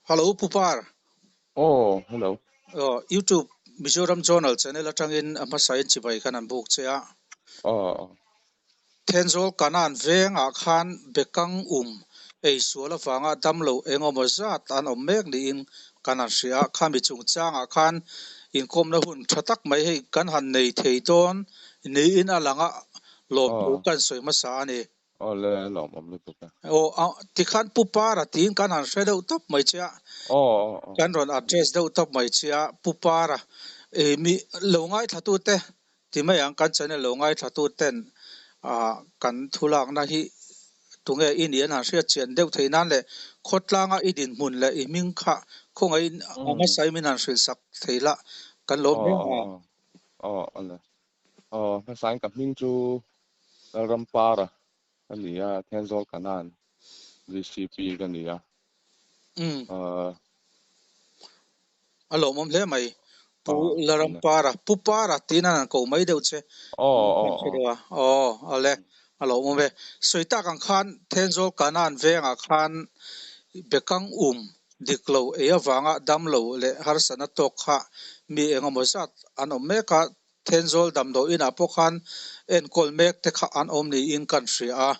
Hello Pu Par. Aw, hello. Aw, YouTube Mizoram Journal channel atangin a hmasain chibai khan an buk che a. Aw. Thenzawl Kanan vengah khan Bekang um ei sual avanga damlo engemaw zat an awm mek niin kan han hria a. Khami chungchangah khan inkawmna hun tha tak mai hei kan han nei thei dawn niin a lang a, lawmthu kan sawi hmasa a ni. Aw le, lawmawm lutuk e. Aw, a, tikhan Pu Para tiin kan han hre deuh tawp mai che a. Aw, aw, aw. Kan rawn address deuh tawp mai che a, Pu Para, eh, mi lo ngaithlatute ti mai ang, kan channel lo ngaithlatuten ah kan thulakna hi tunge i nih an han hriat chian deuh theih nan leh khawtlanga i dinhmun leh i hming kha khawngaihin a hmasa in min han hrilhsak thei la, kan lawm Aw, hle aw, a. aw, aw, aw le. Aw, hmasain ka hming chu Lalrampara ka ni a, Thenzawl Kanan VCP ka ni a. Umm. Aw. A lawmawm hle mai. Pu Aw, ale. Larampara, Pu Para tiin an han ko mai deuh che. Aw, Kan aw, hre aw. deuh a. Aw, ale. A lawmawm e. Sawi tak ang khan Thenzawl Kanan vengah khan Bekang um dik lo ei avanga damlo leh harsatna tawk kha mi engemaw zat an awm mek a, Thenzawl damdawi inah pawh khan enkawl mek te kha an awm niin kan hria a.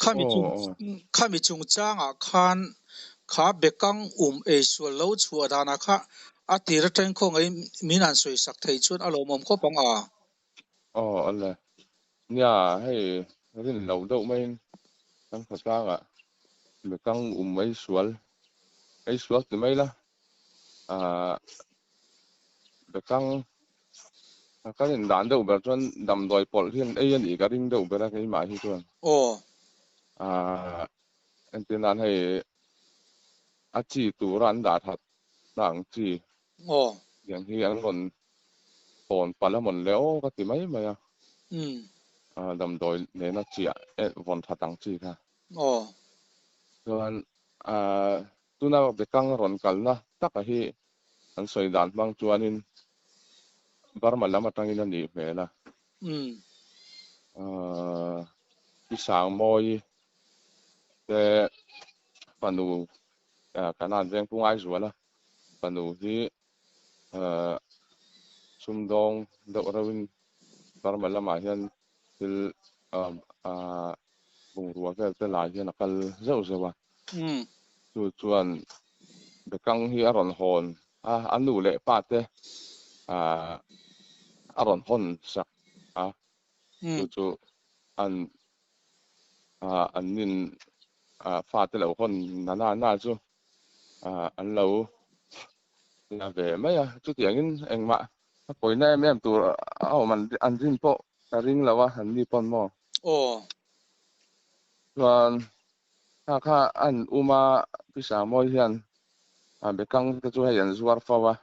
Khami Aw, chung aw. khami chungchangah khan kha bekang um eisual lo chhuah danah kha a tir atangin khawngaihin min han sawisak thei chuan a lawmawm khawp ang a. Aw, awle. Nia, hei rin loh deuh maiin kan khawtlangah bekang um eisual, eisual ti mai la, ah bekang kan indan deuh ber chuan damdawi pawlh hian ei a nih ka ring deuh ber a keimah hi chuan. Aw. Ah entir nan hei a chi tura an dah that na ang chi. Aw. Tiang hi an rawn hawn palh a mawn le aw ka ti mai mai a. Umm. Ah damdawi nena chiah vawn that ang chi kha. Aw. Chuan ah tuna bekang rawn kalna taka hi an sawi dan hmang chuanin Burma lam atangin a nih hmel a. Umm. Ah Pi Sangmawi te fanu Kanan Vengpung Aizuala fanu hi ah sumdawng deuh reuhin Burma lamah hian thil ah bungrua vel te lai hian a kal zeuh zeuh a. Chu chuan Bekang hi a rawn hawn a, a nu leh pa te ah a rawn hawn sak a. Chu chu an ah an nin ah fate lo hawn na na na chu ah an lo la ve mai a. Chutiangin engmah a pawina em em tur a awm an rin pawh ka ring lo a, an ni pawn maw? Aw. Chuan kha kha an um a, Pi Sangmawi hian a bekang te chu hei an zuar fo a.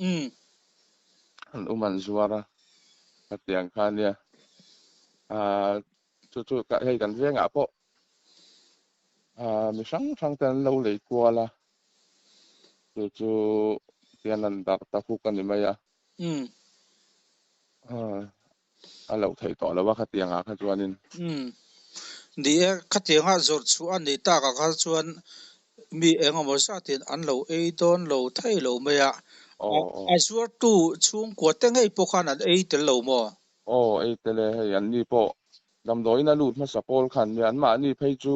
Umm. An um an zuar a, khatiang kha nia. Ahh chu chu hei kan vengah pawh ahh mi hrang hrang te an lo lei kual a. Chu chu tian an darh ta huk a ni mai a. Umm. A loh theih tawh lo a khatiangah kha chuanin. Umm. Ni e, khatianga zawrh chhuah a nih takah kha chuan mi eng emaw zatin an lo ei dawn lo thei lo mai a. A zuartu chhungkua te ngei pawh khan an ei tel lo maw? Aw, ei tel e, hei anni pawh damdawiin a lut hmasa pawl khan nia, anmahni phei chu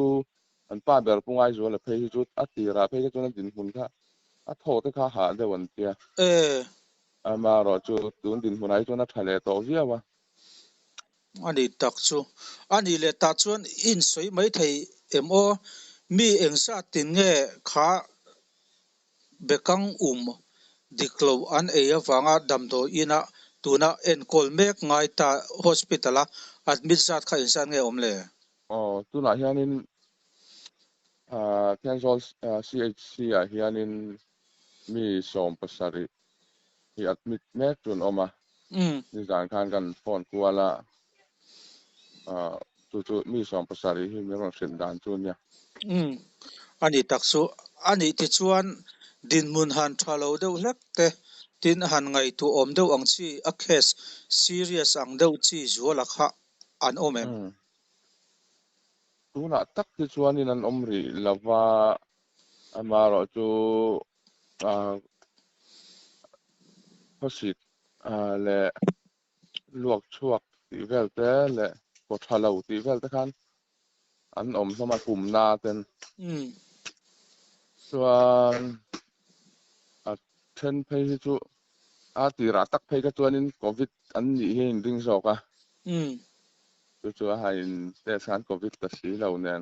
An pa ber Pu Ngaizuala phei hi chu a tirah phei kha chuan a dinhmun kha a thaw te kha hah deuh an tia. Amaherawhchu tun dinhmunah hi chuan a tha leh tawh viau a. A ni tak chu. A nih leh tah chuan i insawi mai thei em aw? Mi engzat tin nge kha Bekang um dik lo an ei avanga damdawi ina tuna enkawl mek ngai ta hospital a admit zat kha engzat nge awm le? Aw, tunah hianin Thenzawl CHC ah hianin mi 70 hi admit mek chu an awm a, nizan khan kan phone kual a, chu chu mi 70 hi min rawn hrilh dan chu a nia. Umm, a ni tak chu. A nih tichuan dinhmun han tha lo deuh hlek te, tin han ngaihtuah awm deuh ang chi, a case serious ang deuh chi zuala kha an awm em? Tunah tak hi chuanin an awm rih lo va, amaherawhchu Ah khawsik ah leh luak chhuak tih vel te leh kaw tha lo tih vel te khan an awm hlawm a pumna ten. Chuan a then phei hi chu a tirah tak phei kha chuanin Covid an nih hi a inring zawk a. Chu chu a hain test khan Covid ta si lo nen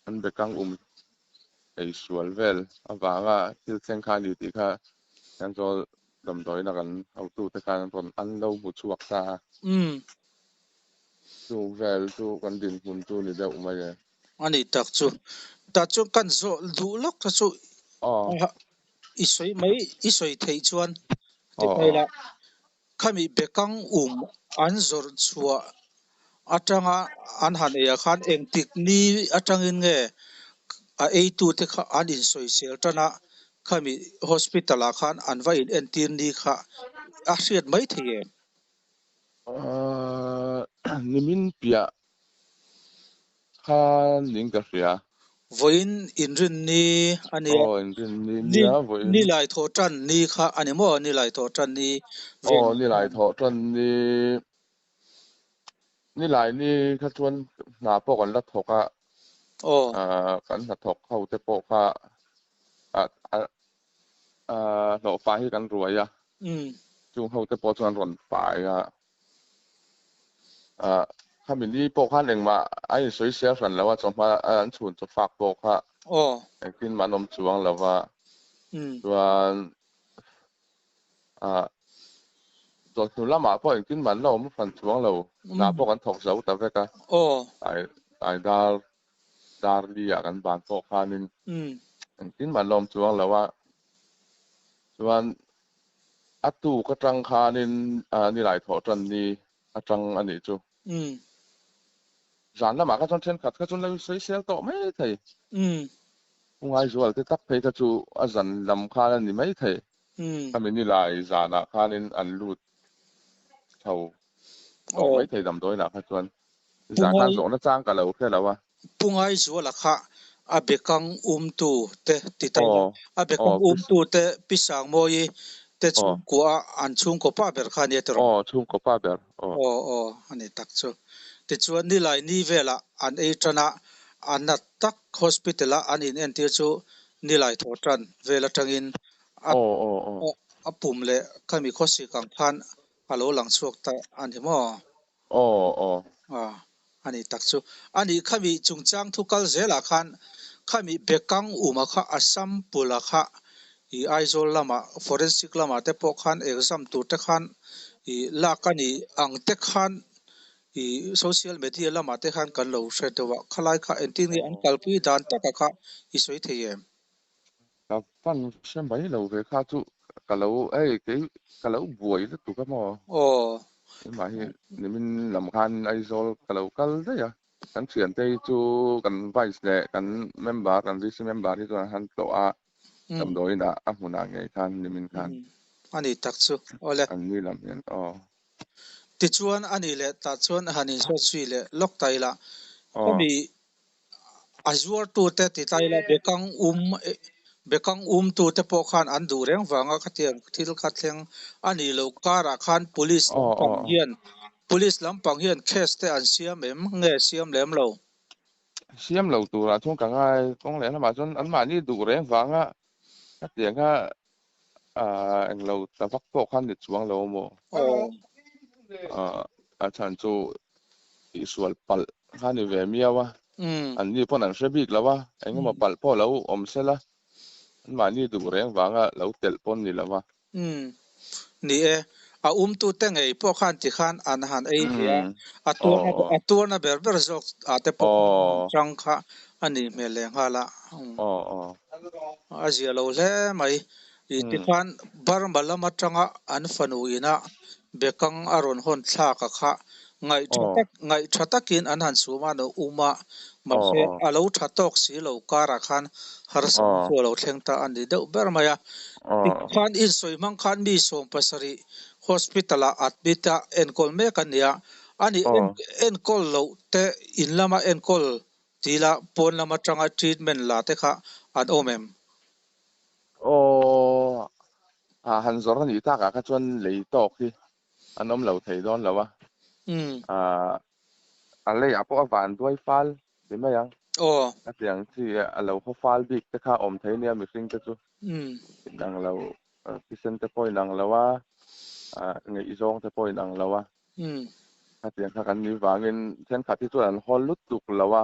an bekang um ei sual vel avanga thil thleng kha a ni tih kha Thenzawl damdawiina kan hotute khan an rawn an lo hmu chhuak ta a. Chu vel chu kan dinhmun chu ni deuh mai e. A ni tak chu. Tah chuan kan zawh duh lawk kha chu i sawi mai i sawi theih chuan ti phei la. Khami bekang um an zawrh chhuah atanga an han ei ah khan engtik ni atangin nge a eitute kha an insawisel tan a, khami hospital ah khan an va in entir ni kha a hriat mai thei em? Nimin piah khan ning ka hria. Vawiin inrinni a nia. Aw inrinni nia vawiin. Nilai thawh tan ni kha a ni maw? Nilai thawh tan ni vel. Aw nilai thawh tan ni nilai ni kha chuan hna pawh kan la thawk a. Aw. Kan hnathawk ho te pawh kha hlawhfa hi kan ruai a. Chung ho te pawh chuan rawn fai a. Khami ni pawh khan engmah a insawi sial hran lo a, chawhma an chhun chaw fak pawh kha engtin mah an awm chuang lo va. Chuan chawhnu lamah pawh engtin mah an la awm hran chuang lo, hna pawh kan thawk zo ta vek a. Tlai dar dar li ah kan ban pawh khanin engtin mah an la awm chuang lo a. Chuan A tuk atang khanin nilai thawh tan ni atang a nih chu. Zan lamah kha chuan thenkhat kha chuan lo sawisel tawh mai thei. U Ngaizual te tak phei kha chu a zan lam khan a ni mai thei. Khami nilai zanah khanin an lut chho tawh mai thei damdawiinah kha chuan. Zan khan zawhna chang ka lo hre lo a. Pu Ngaizuala kha a bekang umtu te ti ta ila, a bekang umtu te Pi Sangmawi te chhungkua a an chhungkaw pa ber kha a nia tiraw? Aw, chhungkaw pa ber, aw. Aw, aw, a ni tak chu. Tichuan nilai ni velah an ei tan a, a nat tak hospital a an inentir chu nilai thaw tan vel atangin a pum leh khami khawsik ang khan a lo lang chhuak ta a ni maw? Aw aw. Aw a ni tak chu. A nih khami chungchang thu kal zelah khan khami Bekang uma kha Assam pula kha i Aizawl lamah forensic lamah te pawh khan exam tur te khan i lak a ni ang te khan i social media lamah te khan kan lo hre deuh a, khalai kha engtin nge an kalpui dan taka kha i sawi thei em? Ka fan hre mai lo ve kha chu ka lo hei kei ka lo buai lutuk a maw? Aw. Keimah hi nimin lam khan Aizawl ka lo kal daih a, kan thiante hi chu kan vice leh kan member kan VC member hi chuan an han tlawh a, damdawiin ah a hmunah ngei khan nimin khan. A ni tak chu awle. An ni lam hian aw. Tichuan a ni leh tah chuan han inzawt zui leh lawk ta ila, khami A zuartute ti tlai la bekang um bekang umtute pawh khan an duh reng vanga khatiang thil kha thleng a nih loh karah khan police lampang hian police lampang hian case te an siam em nge siam lem lo? Siam lo turah chuan ka ngai kawng leh lamah chuan anmahni duh reng vanga khatiang kha englo ta vak pawh khan ni chuang lo maw? A chhan chu tihsual palh kha ni ve miau a, an ni pawn an hre bik lo a, engemaw palh pawh lo awm se la, anmahni duh reng vanga lo telh pawn ni lo a. Ni e, a umtute ngei pawh khan tikhan an han ei ve a, a tuarna a tuarna ber ber zawk ah te pawh khan an chang kha a nih hmel leh nghal a. A zia lo hle mai. I tikhan Burma lam atanga an fanu ina bekang a rawn hawn thlak a kha ngaih tha tak ngaih tha takin an han chhum a, an um a, mahse a lo tha tawk si lo karah khan harsatna chu a lo thleng ta a ni deuh ber mai a. Tikhan insawi hmang khan mi 70 hospital ah admit a enkawl mek a nia, ani enkawl loh te in lama enkawl tila pawn lam atanga treatment la te kha an awm em? Aw, a han zawr a nih takah kha chuan lei tawk hi an awm lo thei dawn lo a. A leiah pawh a van duai fal ti mai ang. Aw. A tiang chi a lo haw fal bik te kha awm thei nia mihring te chu. Inang lo, thisen te pawh inang lo a, ngaihzawng te pawh inang lo a. A tiang kha kan nih vangin thenkhat hi chuan an haw lutuk lo a.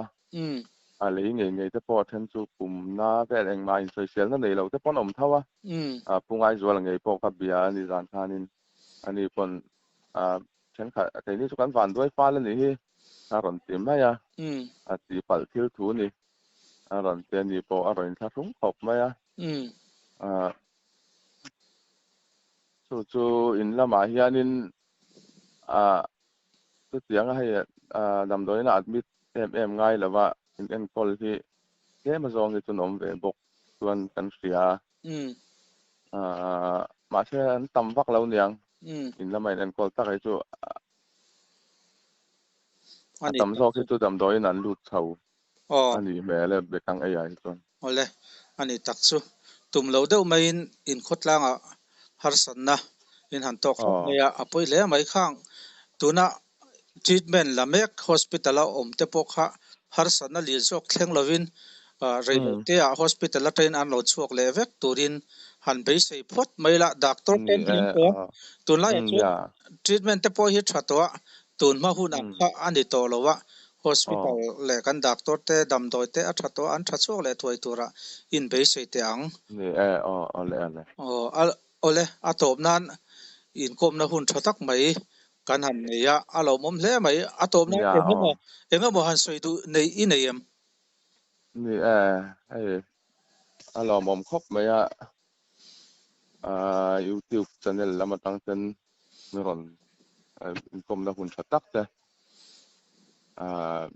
A lei ngei ngei te pawh a then chu pumna vel engmah insawiselna nei lo te pawn awm tho a. Pu Ngaizuala ngei pawh ka bia a ni zan khanin ani pawn thenkhat keini chu kan vanduai fal a nih hi a rawn ti mai a. A tihpalh thil thu ni a rawn ti a ni pawh a rawn inthlahrung khawp mai a. Chu chu in lamah hianin Chutianga hei damdawiin a admit em em ngai lova in enkawl hi tlem azawng hi chuan awm ve bawk chuan kan hria a, mahse an tam vak lo niang in lama in enkawl tak hi chu a tam zawk hi chu damdawiin an lut chho a nih hmel e Bekang eiah hi chuan. Awle, a ni tak chu. Tum lo deuh maiin in khawtlangah harsatna in han tawk hlauh mai a, a pawi hle mai khang. Tuna treatment la mek hospital a awm te pawh kha harsatna lian zawk thleng lovin rei lo te ah hospital atangin an lo chhuak leh vek turin han beisei phawt mai la. Doctor ten thiam tawh a, tunlaiah chuan treatment te pawh hi tha tawh a, tun hma hunah kha a ni tawh lo a, Hospital leh kan doctor te damdawi te a tha tawh a, an tha chhuak leh thuai turah in beisei teh ang. Ni e, aw awle awle. Aw a awle, a tawp nan inkawmna hun tha tak mai kan han nei a, a lawmawm hle mai. A tawp nan Nia engemaw aw. engemaw han sawi duh nei i nei em? Ni e, hei a lawmawm khawp mai a, YouTube channel lam atang ten min rawn inkawmna hun tha tak te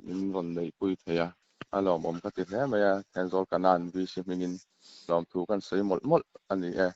min rawn neihpui thei a, a lawmawm ka ti hle mai a, Thenzawl Kanan VC hmingin lawmthu kan sawi mawlh mawlh a ni e.